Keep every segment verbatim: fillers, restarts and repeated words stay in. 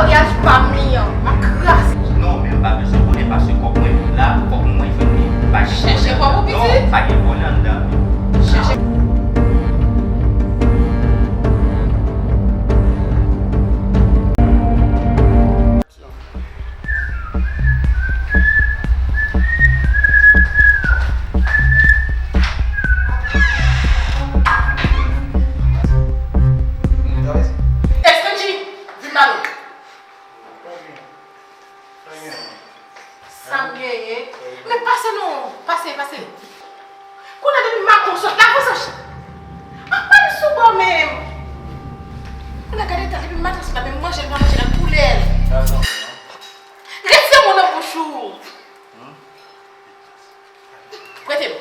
Maryaj pa m li an, m ap kraze. Non, men m pa bezwen konnen paske kòb mwen la, fòk mwen jwenn li. Pa gen vòlè. Chèche kòb ou, pitit. Non, pa gen vòlè anndan. Chèche. Estonji, vin ba nou. Sa m genyen? Men pase non, pase, pase. Kounye a depi maten w sot la, konsa. Ap pale sou bò menm. Kounye a gade tèt depi maten w sot la, menm manje l pa manje la koulè l. Retire mo nan bouch ou. Prete m.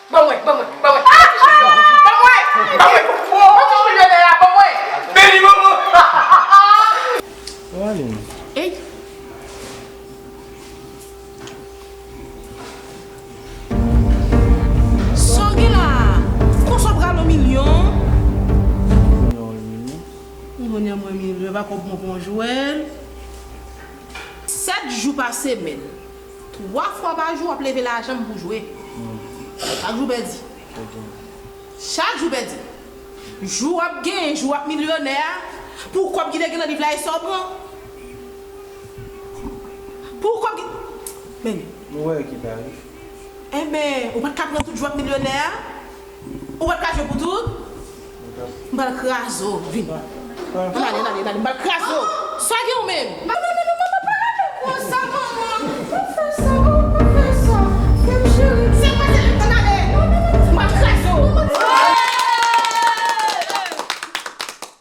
Ban mwen, ban mwen, ban mwen. Ban mwen, ban mwen. Ban mwen. Ban mwen. Ban mwen. Beni, ban mwen. Ey. Sa w gen la? Konsa w pral yon milyon? Yon milyon, mwen milyon, pa kòb mwen pou yon jwèl. Sèt jou pa semèn, twa fwa pa jou, w ap leve lajan m pou jwe. Chak jou pèdi. Chak jou pèdi. Jou w ap genyen, jou w ap milyonè a, pou kòb ki te gen nan liv la, e sa w pran? Pou kòb ki, men. Nou wè ki pa rive. Enben, ou pa t ka pran tout jou w ap milyonè a? Ou pa t ka jwe pou tout? M pral kraze w, vin. Ann ale, ann ale, ann ale, m pral kraze w. Sa gen ou menm? Non, non, non, non, manman, pa rele m konsa, manman. Pa fè sa.